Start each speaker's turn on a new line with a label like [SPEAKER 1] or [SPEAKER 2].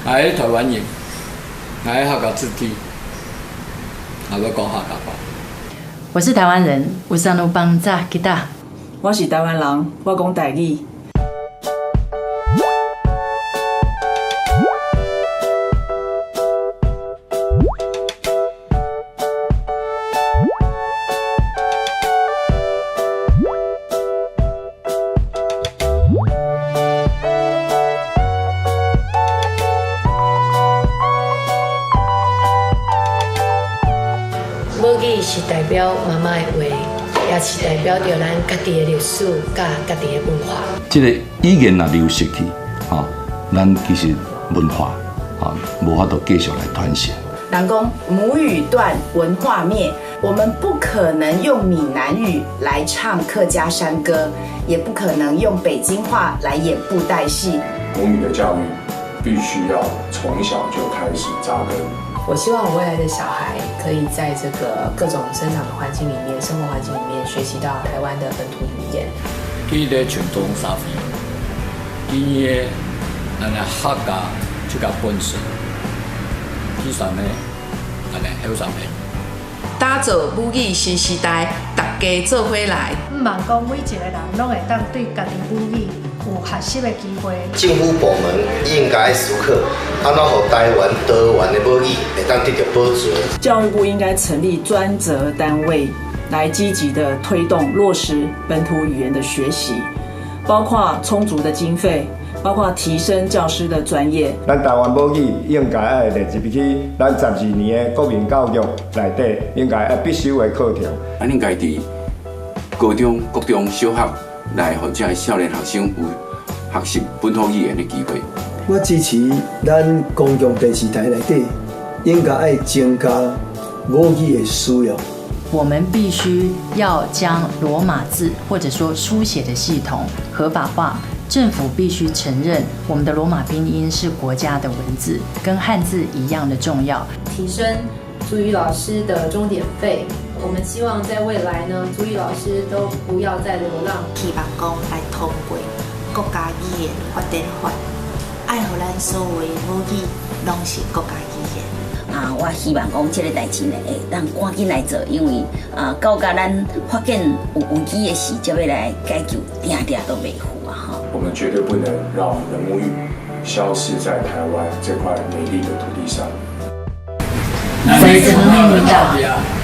[SPEAKER 1] 𠊎台灣人，𠊎客家子弟，𠊎會講客家話。
[SPEAKER 2] 我是台灣人，有啥路幫扎吉達。
[SPEAKER 3] 我是台灣人，我講台語。
[SPEAKER 4] 母語是代表媽媽的話，也是代表著咱家己的歷史佮家己的文化。
[SPEAKER 5] 這个語言若流失去，吼，咱其實文化，吼，無法度繼續來傳承。
[SPEAKER 6] 人講母語斷，文化滅。我們不可能用閩南語來唱客家山歌，也不可能用北京話來演布袋戲。
[SPEAKER 7] 母語的教育必須要從小就開始紮根。
[SPEAKER 8] 我希望我未來的小孩可以在這個各種生長的環境裡面、生活環境裡面學習到台灣的本土語言。
[SPEAKER 1] 這个傳統社會，今日咱的客家這個本色，其實呢，咱的後生朋友。
[SPEAKER 9] 打造母語新時代，大家做伙來。
[SPEAKER 10] 毋望講每一個人攏會當對家己母語有學習的機會。
[SPEAKER 11] 政府部門應該思考，按怎予台灣多元的母語會當得到保存。
[SPEAKER 3] 教育部應該成立專責單位，來積極的推動落實本土語言的學習，包括充足的經費，包括提升教師的專業。
[SPEAKER 12] 咱台灣母語應該愛列入去咱12年的國民教育內底，應該愛必修的課程。
[SPEAKER 13] 啊，應該佇高中、國中小學來，予這个少年學生有學習本土語言的機會。
[SPEAKER 14] 我支持咱公共電視台內底應該愛增加母語的使用。
[SPEAKER 2] 我們必須要將羅馬字或者說書寫的系統合法化，政府必須承認我們的羅馬拼音是國家的文字，跟漢字一樣的重要。
[SPEAKER 8] 提升族語老師的鐘點費，我們希望在未來呢，族語老師都不要再流浪。
[SPEAKER 15] 希望講來通過國家語言發展法，愛予咱所有的母語攏是國家語言。
[SPEAKER 16] 啊，我希望講這个代誌呢，會當趕緊來做，因為啊，到甲咱發現有危機的時，才欲來解救，定定都袂赴啊！吼。
[SPEAKER 7] 我們絕對不能讓我們的母語消失在台灣這塊美麗的土地上。
[SPEAKER 2] 再見。